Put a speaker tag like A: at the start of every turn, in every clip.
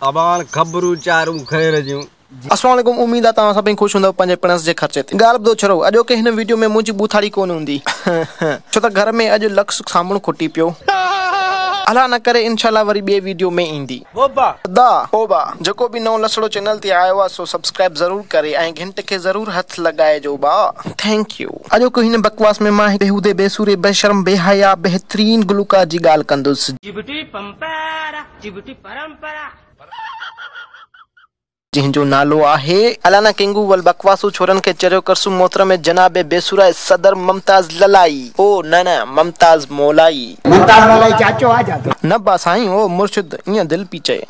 A: امان خبرون چارون خير جون.
B: اسلام عليڪم اميد آ توهان سڀئي خوش هوندؤ پنهنجي پڻس جي خرچي تي. ڳالهه ٻڌو ڇڙو اڄوڪي هن ويڊيو ۾ منهنجي ٻوٿاڙي ڪونه هوندي ڇو ته گهر ۾ اڄ لڪس صابڻ کٽي پيو. الله نه ڪري انشاء الله وري ٻي ويڊيو ۾ ايندي. ادا او با جيڪو به نئون لسڙو چينل تي آيو آ سو سبسڪرائب ضرور ڪري ۽ گهنٽ کي ضرور هٿ لڳائجو با thank you. اڄوڪي هن بڪواس ۾ مان هڪ بيهودي بيسوري بيشرم بيحيا بهترين گلوڪار جي ڳالهه ڪندس. جنهن جو نالو آهي. الانا ڪنگو ول بڪواسو ڇورن کي چريو ڪرسون محترم جناب بيسورائي صدر ممتاز للائي او نه نه ممتاز مولائي.
C: ممتاز مولائي چاچو آ چاچو.
B: نه با سائين او مرشد ايئن دل پي چئي.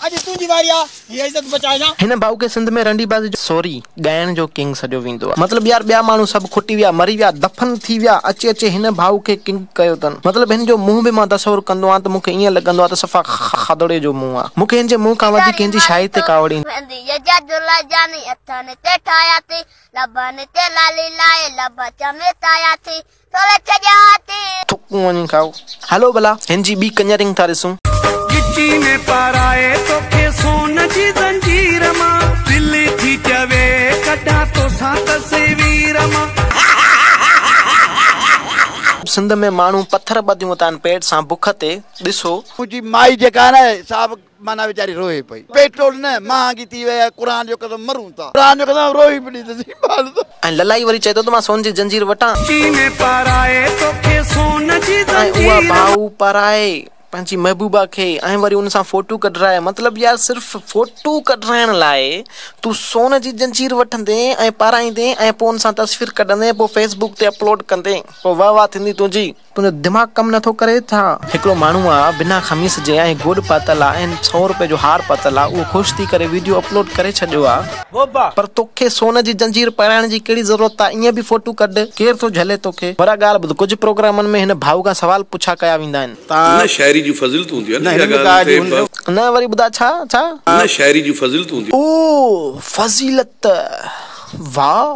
D: اڄ تنهنجي واري آ هي عزت بچائجان.
B: هن ڀائو کي سنڌ ۾ رنڊي بازي جو سوري ڳائڻ جو ڪنگ سڏيو ويندو آ. مطلب يار ٻيا ماڻهو سڀ کٽي ويا مري ويا دفن ٿي ويا اچي اچي هن ڀائو کي ڪنگ ڪيو تن. مطلب هن جو منهن به مان تصور ڪندو آهيان ته مون کي ائين لڳندو آ ته صفا کاڌڙي جو منهن آ. مون کي هن جي منهن کان وڌيڪ هن جي شاعري تي ڪاوڙ ايندي. ٿڪون وڃي کائو. هلو ڀلا هن جي ٻي ڪڃرنگ ٿا ڏسون.
E: ڳچي ۾ پارائي توکي سون جي زنجير مان دل ٿي چوي ڪڍان توسان تصوير مان.
B: سنڌ ۾ ماڻهو پٿر ٻڌيون اٿن پيٽ سان بک تي ڏسو.
F: منهنجي مائي جيڪا آهي نه سا به معنيٰ ويچاري روئي پئي. پيٽرول نه مهانگي ٿي وئي آهي قرآن جو قسم مرون ٿا. قرآن جو قسم روئي به ڏيندس ايمان سان.
B: ۽ للائي وري چئي ٿو ته مان سون جي زنجير وٺان.
E: ڳچي ۾ پارائي توکي سون جي
B: ۽
E: زنجير.
B: اها ڀائو پارائي پنهنجي محبوبا کي ۽ وري ان سان فوٽو ڪڍرائي مطلب يار صرف فوٽو ڪڍرائڻ لاء تون سون جي زنجير وٺندين ۽ پارائيندين ۽ پوء ان سان تصوير ڪڍندين پوء فيس بڪ تي اپلوڊ ڪندين پوء واهه واهه ٿيندي تنهنجي. تنهنجو دماغ ڪم نٿو ڪري ڇا؟ هڪڙو ماڻهو آ بنا قميص جي ۽ گوڏ پاتل آ ۽ سئو روپئي جو هار پاتل آ اهو خوش ٿي ڪري ويڊيو اپلوڊ ڪري ڇڏيو آ پر توکي سون جي زنجير پارائڻ جي ڪهڙي ضرورت آ ائين به فوٽو ڪڍ ڪير ٿو جهلي توکي ورا ڳالهه ٻڌ ڪجهه پروگرامن ۾ هن ڀائو کان سوال پڇا ڪيا ويندا آهن.
G: نه شاعري جون فضيلتون هونديون آهن اها ڳالهه تي به.
B: نه وري ٻڌاء ڇا ڇا؟
G: نه شاعري جون فضيلتون هونديون.
B: او فضيلت واء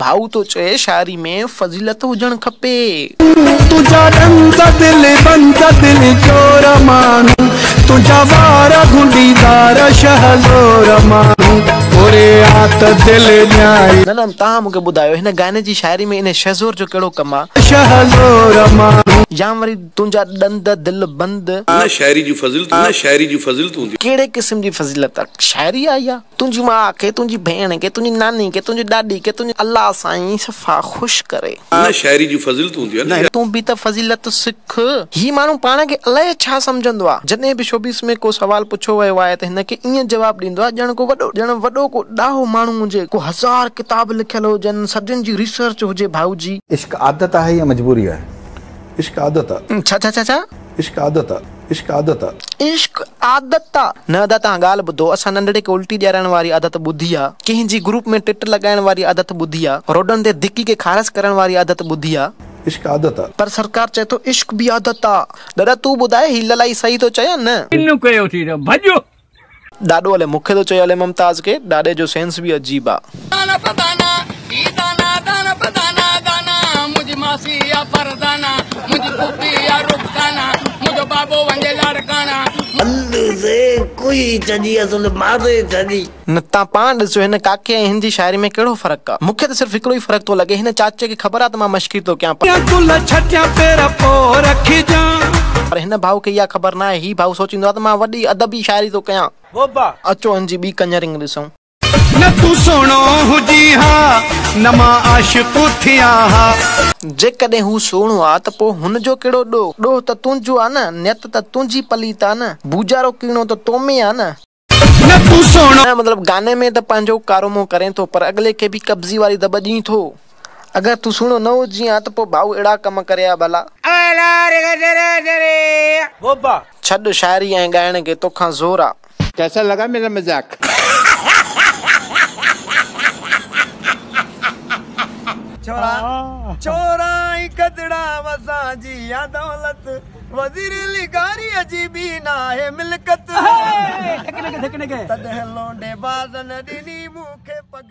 B: ڀائو ٿو چئي شاعري ۾ فضيلت هجڻ کپي.
E: تنهنجا ڏند دل بند دل چور ماڻهو تنهنجا وار گهنڊيدار شهزور ماڻهو اوري آ ته دل ڏيائي.
B: نه نه توهان مونکي ٻڌايو هن گاني جي شاعري ۾ انهي شهزور جو ڪهڙو ڪم آ.
E: شهزور ماڻهو.
B: يا وري تنهنجا ڏند دل بند.
G: نه شاعري جون فضيلتون نه شاعري جون فضيلتون هونديون.
B: ڪهڙي قسم جي فضيلت آ شاعري آ اها. تنهنجي ماء کي تنهنجي ڀيڻ کي تنهنجي ناني کي تنهنجي ڏاڏي کي تنهنجي الله سائين صفا خوش ڪري.
G: نه شاعري جون فضيلتون هونديون آهن.
B: تون به ته فضيلت سک. هي ماڻهو پاڻ کي الائي ڇا سمجهندو آ. جڏهن به شوبز ۾ ڪو سوال پڇيو ويو آهي ته هن کي ائين جواب ڏيندو آ ڄڻ ڪو وڏو ڄڻ وڏو ڪو ڏاهو ماڻهو هجي ڪو هزار ڪتاب لکيل هجن صدين جي ريسرچ هجي ڀائو جي.
H: عشق عادت آهي يا مجبوري آهي؟
I: عشق عادت آ.
B: ڇا ڇا ڇا ڇا؟
I: عشق عادت آ. عشق عادت آ.
B: عشق عادت آ. نه ادا توهان ڳالهه ٻڌو اسان ننڍڙي کي الٽي ڏيارڻ واري عادت ٻڌي آ ڪنهن جي گروپ ۾ ٽٽ لڳائڻ واري عادت ٻڌي آ روڊن تي ڌڪي کي خارس ڪرڻ واري عادت ٻڌي آ.
I: عشق عادت آ.
B: پر سرڪار چئي ٿو عشق به عادت آ. دادا تون ٻڌاء هي للائي صحيح ٿو چئي يا نه.
J: ڪن ڪيو ٿي ته ڀڄو.
B: ڏاڏو الائي مون کي ٿو چئي الائي ممتاز کي ڏاڏي جو سينس به عجيب آ.
D: دانا پدانا هي دانا دانا پدانا دانا منهنجي ماسي آ فرزانا منهنجي پڦي آ رخسانا منهنجو بابو وڃي لاڙڪاڻا.
B: نه تان پاڻ ڏسو هن ڪاڪي ۽ هن جي شاعري ۾ ڪهڙو فرق آ. مون کي ته صرف هڪڙو ئي فرق ٿو لڳي هن چاچي کي خبر آ ته مان مشڪري ٿو ڪيان پر.
E: گل ڇٽيان پير پو رکجان.
B: پر هن ڀائو کي اها خبر ناهي هي ڀائو سوچيندو آ ته مان وڏي ادبي شاعري ٿو ڪيان. اچو هن جي ٻي ڪڃرنگ ڏسون.
E: نه تون سهڻو هجين ها نه مان عاشق ٿيان ها.
B: جيڪڏهن هو سهڻو آ ته پوء هن جو ڪهڙو ڏوهه؟ ڏوهه ته تنهنجو آ نه، نيت ته تنهنجي پليت آ نه، بوجارو ڪيڻو ته تو ۾ آ نه.
E: نه تون سهڻو.
B: نه مطلب گاني ۾ ته پنهنجو ڪارو منهن ڪرين ٿو پر اڳلي کي به قبضي واري دٻ ڏين ٿو. اگر تون سهڻو نه هجين ها ته پوء ڀائو اهڙا ڪم ڪري ها ڀلا. ڇڏ شاعري ۽ ڳائڻ کي توکان زور آ.
F: ڪيسا لگا ميرا مذاق.
A: ڇورا ڇورا ۽ کدڙا وسان جي آ دولت وزير لغاري جي به ناهي ملڪت تڏهن لونڊي بازن ڏني مون کي پڳ.